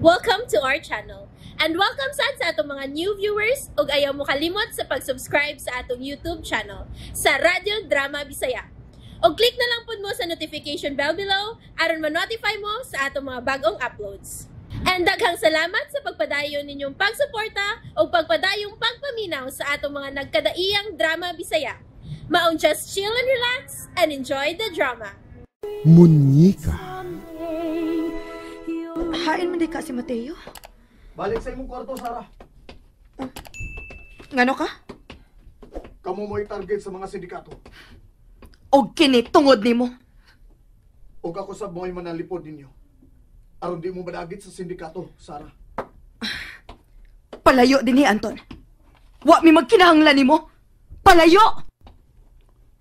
Welcome to our channel. And welcome sad sa atong mga new viewers ug ayaw mo kalimot sa pag-subscribe sa atong YouTube channel sa Radyo Drama Bisaya. Og click na lang pud mo sa notification bell below aron ma-notify mo sa atong mga bagong uploads. And daghang salamat sa pagpadayon ninyong pagsuporta ug pagpadayong pagpaminaw sa atong mga nagkadaiyang drama Bisaya. Maong just chill and relax and enjoy the drama. Munyika. Hain man di ka si Mateo? Balik sa imong kwarto, Sara. Ngano ka? Kamo mo'y target sa mga sindikato. Og kini tungod nimo. Og ako sab mo'y manalipod ninyo. Aron di mo madagit sa sindikato, Sara. Palayo dinhi, Anton. Wa mi magkinahanglan nimo. Palayo!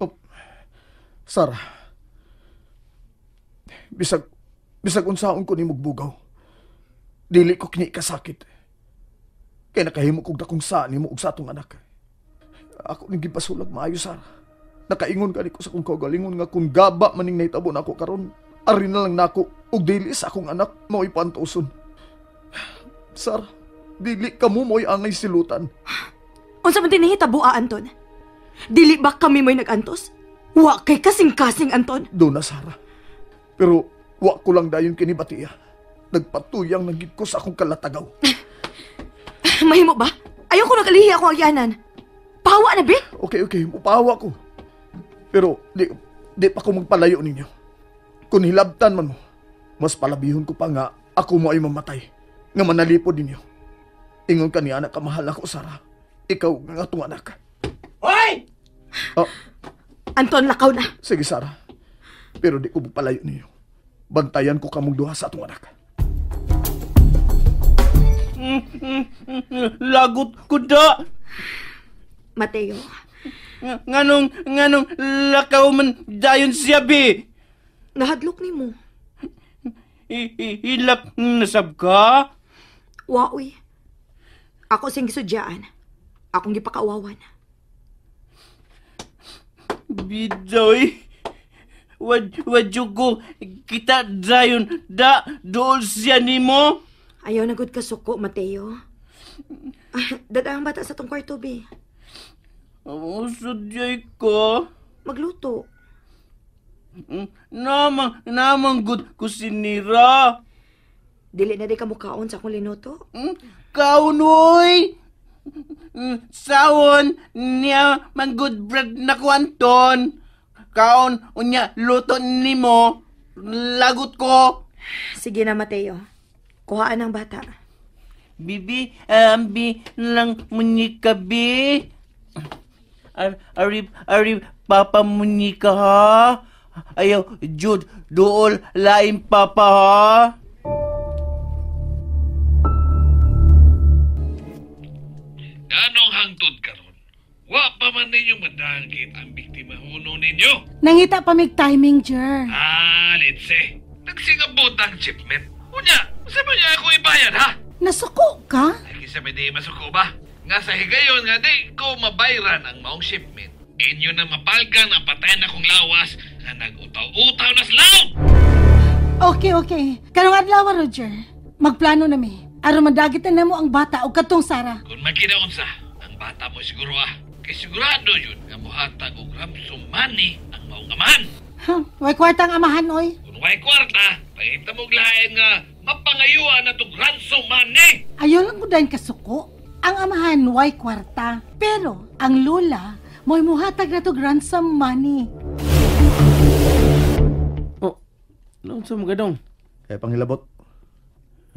Oh, Sara. Bisag unsaon ko nimo bugaw. Dili ko kini kasakit. Kay nakahimo kog dakong sa nimo ug sa atong anak. Ako ning gipasulag maayo, Sara. Nakaingon gani ko sa akong kaugalingon nga kung gaba maning nahitabo nako karon, ari na lang nako ug dili sa akong anak mao'y pantuson. Sara, dili kamo mo'y angay silutan. Unsa man dinhi taboa, Anton? Dili ba kami mo'y nag-antos? Wa kay kasing-kasing, Anton. Doon na, Sara. Pero wa ko lang dayon kini batiya. Nagpatuyang nagid ko sa akong kalatagaw. Mahimo ba? Ayaw ko nagalihi akong agyanan. Pahawa na, be? Okay. Mupahawa ko. Pero di pa ko magpalayo ninyo. Kung hilabtan man mo, mas palabihon ko pa nga ako mo ay mamatay. Nga manalipod ninyo. Ingon ka ni anak ka, mahal ako, Sara. Ikaw nga atong anak. Hoy! Oh. Anton, lakaw na. Sige, Sara. Pero di ko magpalayo ninyo. Bantayan ko kamong duha sa atong anak. Lagot ko da. Mateo. Nganong lakaw man dayon siya, be? Nahadlok nimo. Hilak nasab ka? Waoy. Ako sing gisudyaan. Akong gipakauwawan. Bidoy. Wadyo ko kita dayon da dool siya nimo. Ayaw na gud ka suko, Mateo. Ah, dada ang bata sa tong kwarto, be. Sudyay ko. Magluto. Namang gud kusinira. Dili na di ka mukaon sa akong linuto. Kaon, oy! Sawon niya man good bread na ko, Anton. Kaon, unya, luto nimo. Lagot ko. Sige na, Mateo. Kuhaan ang bata. Bibi, ambi lang munyika, bi. Arip, papa munyika, ha? Ayaw, Jude, dool, lain papa, ha? Anong hangtod karon? Wa pa man ninyo madangkit ang biktima huno ninyo. Nangita pa mig timing, Jer. Ah, let's say. Nagsingabot ang shipment. Unya, sa ba niya ako ibayad, ha? Nasuko ka? Ay, kisa may di masuko ba? Nga sa higayon nga di ko mabayran ang maong shipment. Inyo na mapalgan ang patay na kong lawas nga nag-utaw-utaw na sa laot! Okay. Karong adlaw, Roger. Magplano na mi. Aron madagitan na mo ang bata o katong Sara. Kung magkinaunsa, ang bata mo siguro ah. Kay sigurado yun nga muhatag og ransom money ang maong amahan. Huh, way kwarta ang amahan, oy. Kung way kwarta, pangita mo lain nga mapangayuan na tong ransom money. Ayaw lang ko dahil kasuko. Ang amahan, way kwarta. Pero ang lola, mo'y muhatag na tong ransom money. Oh, noon sa mga dong? Kaya panghilabot.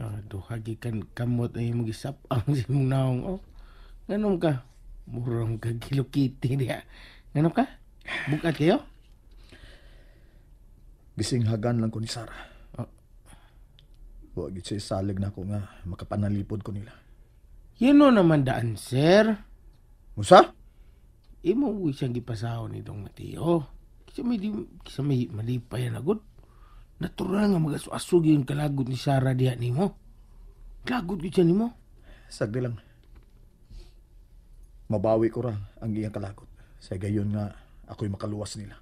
Ah, duha gikan kamot ay magisap ang simong naong. Oh, nganom ka? Murong ka kilukiti diha. Nganom ka? Bukat kayo? Gisinghagan lang ko ni Sara. Oh. Wa gid siya salig na ako nga makapanalipod ko nila. Yun no naman daan, sir. Musa? Imo uwi siyang gipasahon ni Dong Mateo. Kisa may malipay na gud. Natural nga magasu-asug yung kalagot ni Sara diha nimo. Lagot gyud siya nimo. Sagdi lang. Mabawi ko ra ang iyang kalagot. Sa gayon nga ako'y makaluwas nila.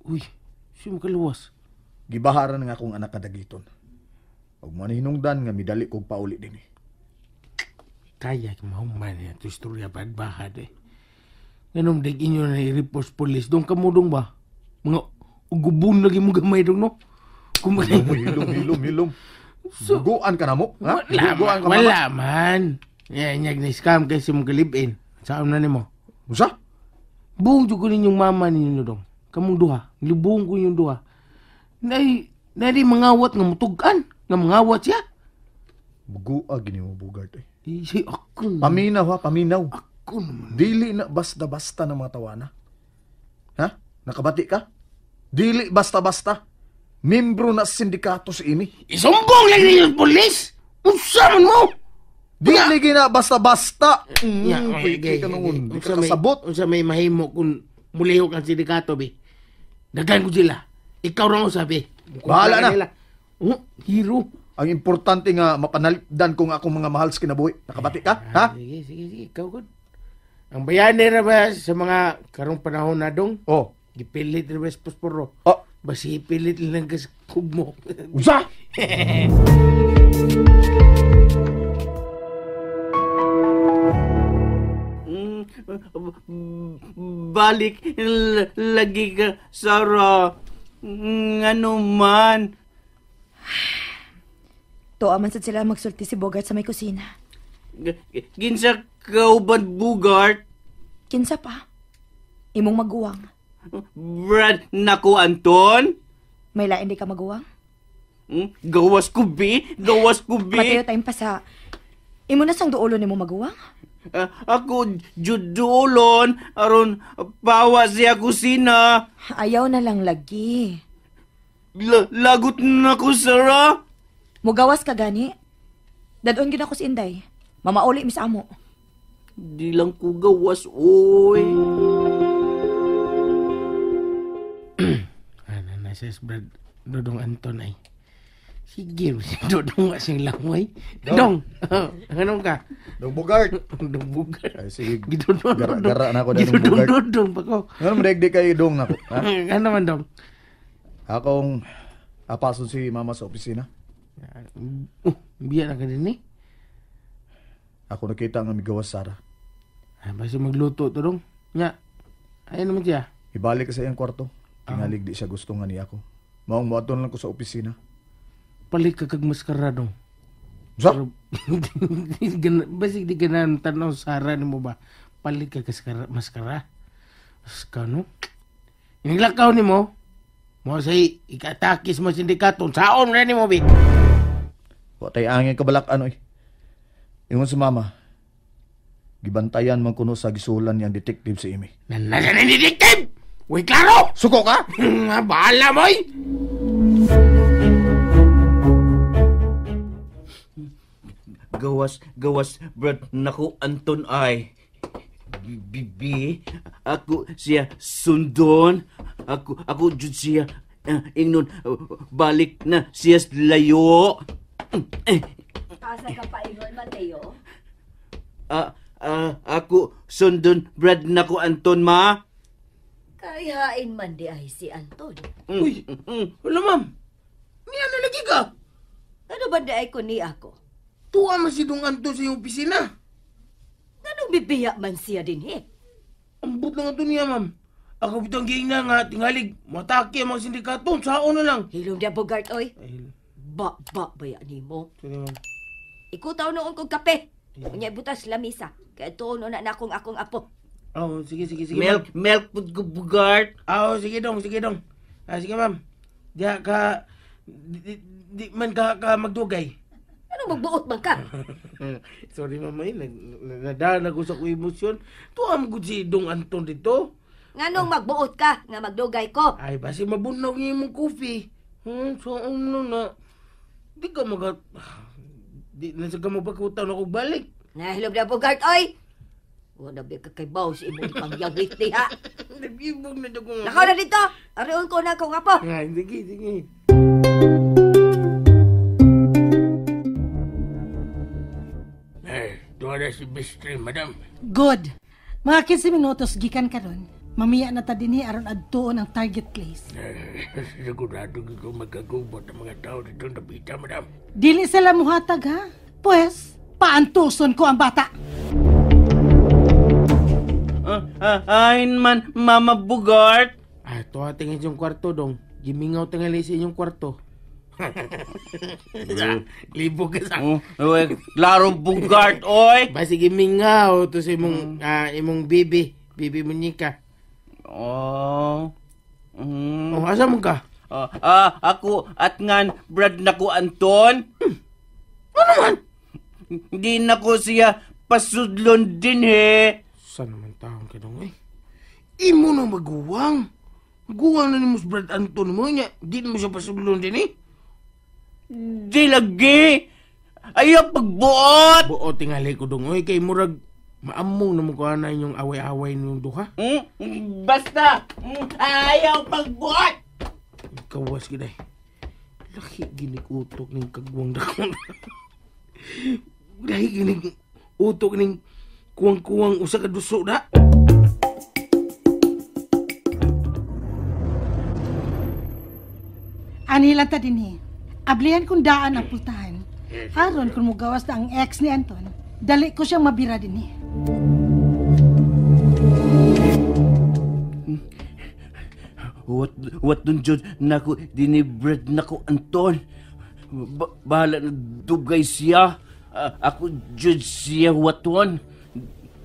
Uy, siya makaluwas. Gibaharan nga akong anak nga dagiton. Ug mo hinungdan nga midali kog pauli dinhi. Kaya mahuman niya ito istorya bahad eh. Ganun, dig inyo na i-report police. Doon ka mo dong ba? Mga ugubon lagi mo gamay dong, no? Hilom, hilom, hilom. So, guguan ka na mo? Ha? Wala, ka, wala man. Yan, yag na scam kasi mong kalibin. Saan na nimo? Usa? Buong ko ninyong mama ninyo dong. Kamong duha. Libuong ko ninyong duha. Nay, di mangawat nga mutugan. Nga mangawat siya. Bugua gini mo, Bugart eh. Si ako. Paminaw ha, paminaw. Ako naman. Dili na basta-basta ng mga tawana. Ha? Nakabati ka? Dili basta-basta. Membro na sindikato si Amy. Isumbong lang ninyo polis! Unsa man mo? Dili gina basta-basta. Pwede ka noon. Di ka kasabot. Unsa may mahimo kung mulihok ang sindikato, be. Dagan ko sila. Ikaw ra ang sabi. Bahala na. Oh, hero. Ang importante nga mapanalipdan ko nga akong mga mahal sa kinabuhi. Nakabati ka? Ha? Sige, sige, sige. Ikaw, good. Ang bayani ra ba sa mga karong panahon na dong? Oh. Gipilit ra ba sa posporo? Oh. Basi ipilit lang ka sa kugmo. Unsa? Balik lagi ka, Sarah. Ngano man? Tuwa man sad sila magsulti si Bogart sa may kusina. Kinsa kauban Bogart? Kinsa pa? Imong maguwang. Brad nako Anton? May lain di ka maguwang? Gawas ko bi, gawas ko bi. Mateo time pa sa imo na sang duolo nimo maguwang? Ako juduolon aron pawa siya kusina. Ayaw na lang lagi. Lagot na ko, Sarah. Mugawas ka gani. Dadon gid ako si Inday. Mamauli mi sa amo. Di lang ko gawas, oy. Ano na siya, Brad Dodong Anton ay. Sige, Dodong nga siyang laway. Dong! Anong ka? Dong Bugart. Dong Bugart. Ay, sige. Gara na ako na Dong Bugart. Dodong pa ko. Ano mo di kayo dong nako? Ano man dong? Akong apason si mama sa opisina. Biya na ka din eh. Ako nakita nga migawas, Sarah. Ay, basta magluto to dong. Nga, ayun naman siya. Ibalik ka sa iyang kwarto. Tingalig di siya gusto nga niya ako. Maong muaton lang ko sa opisina. Palit ka kag maskara dong. Sa? Basig di ka na tanaw Sarah ni mo ba? Palit ka maskara. Aska no? Iniglakaw ni mo. Mo say ikatakis mo sindikato. Saon na ni mo bi? Wa tay angin kabalak ano eh. Ingon si mama. Gibantayan man kuno sa gisulan niyang detective si Amy. Nasa na detective? Uy, klaro! Suko ka? Bahala moy! Gawas, gawas, Brad, naku, Anton ay. Bibi, ako siya sundon. Ako jud siya. Ingnon, balik na siya layo. Asa ka pa ingon, Mateo? Ako sundon, Brad, naku, Anton, ma. Kayhain man di ay si Anton. Uy, wala ma'am. Niya na lagi ka. Ano ba di ay ko ni ako? Tuwa man si Dong Anton sa iyong opisina. Anong bibiya man siya din eh? Ambot lang ito niya, ma'am. Ako bitong giing na nga, tingalig, matake ang mga sindikato, saon na lang. Hilom niya, Bogart, oy. Ba, baya ni mo. Sorry, ma'am. Ikutaw noon kong kape. Unya ibutas lamisa. Kaya tuon na akong apo. Oh, sige. Milk, milk, Bogart. Oh, sige dong. Ah, sige, ma'am. Diya ka, di man ka magdugay. Ano magbuot man ka? Sorry, ma'am. Nadala ko sa ko emosyon. Tuwa mo si Dong Anton dito. Nganong magbuot ka nga magdugay ko? Ay, basi mabunaw niya imong coffee. So, ano na. Di ka maga... Di na sa ka magpakutaw na kong balik. Nahilom na, Bogart, oy! Wala ba ka kay Bao sa imong pangyawit diha? Nag-ibog na ko. Nakaw na dito! Arion ko na akong apo! Ay, sige. Eh, doon na si Bistri, madam. Good. Mga 15 minutos gikan karon. Mamiya na ta dinhi aron adtuon ang target place. Sigurado ko magkagubot ang mga tao dito napita, madam. Dili sila muhatag, ha? Pues, paantuson ko ang bata. Ahin man, Mama Bugart. Ah, tuwa tingin yung kwarto, dong. Gimingaw tingali sa inyong kwarto. Libo ka sa... Klaro, Bugart, oy! Basi gimingaw to sa imong, imong bibi. Bibi munyika. Oh. Oh, asa mo ka? Ako at ngan Brad nako Anton. Ano man? Hindi nako siya pasudlon din he. Saan naman taong ka dong eh? Imo na maguwang. Maguwang na ni mo si Brad Anton mo niya. Di mo siya pasudlon din eh. Di lagi. Ayaw pagbuot. Buot tingali ko dong oy kay murag maamong na mukha na inyong away-away ninyong duha. Basta, ayaw pagbuot! Kawas kita eh. Laki ginig utok ning kagwang dakong. Laki ginig utok ning kuwang-kuwang usa ka duso da. Anilan ta dinhi. Ablihan kung daan ang pultahan. Aron kung mugawas na ang ex ni Anton, dali ko siyang mabira dinhi. What dun jud nako dinibred nako Anton. Bahala na dugay siya. Ako jud siya waton.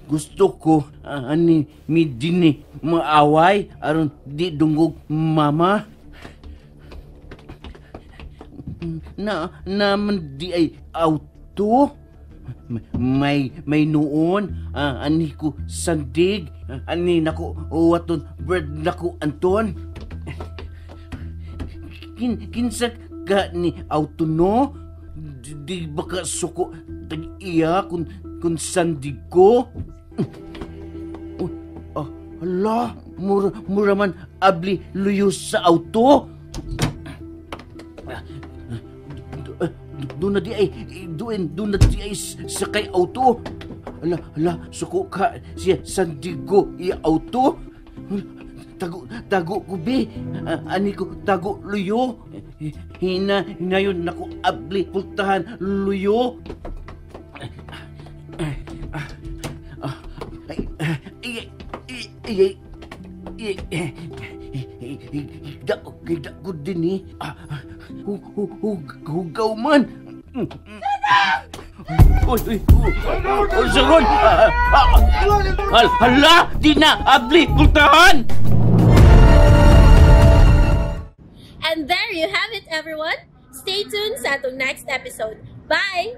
Gusto ko ani mi dinhi maaway aron di dungog mama. Na naman di ay auto. May noon, ani ko sandig, ani nako waton bird nako Anton. Kinsa ka ni auto no? Di baka suko tag iya kun sandig ko? Hala, mura man abli luyo sa auto. Doon na di ay, doon na di ay sakay auto. Hala, suko ka siya sandigo iya auto. Tago ko be. Ani ko tago luyo. Hinayon nako abli pultahan luyo. Higda ko din eh. Hugaw man. Uy, Saron! Hala! Di na! Abli! Pultahan! And there you have it, everyone. Stay tuned sa atong next episode. Bye!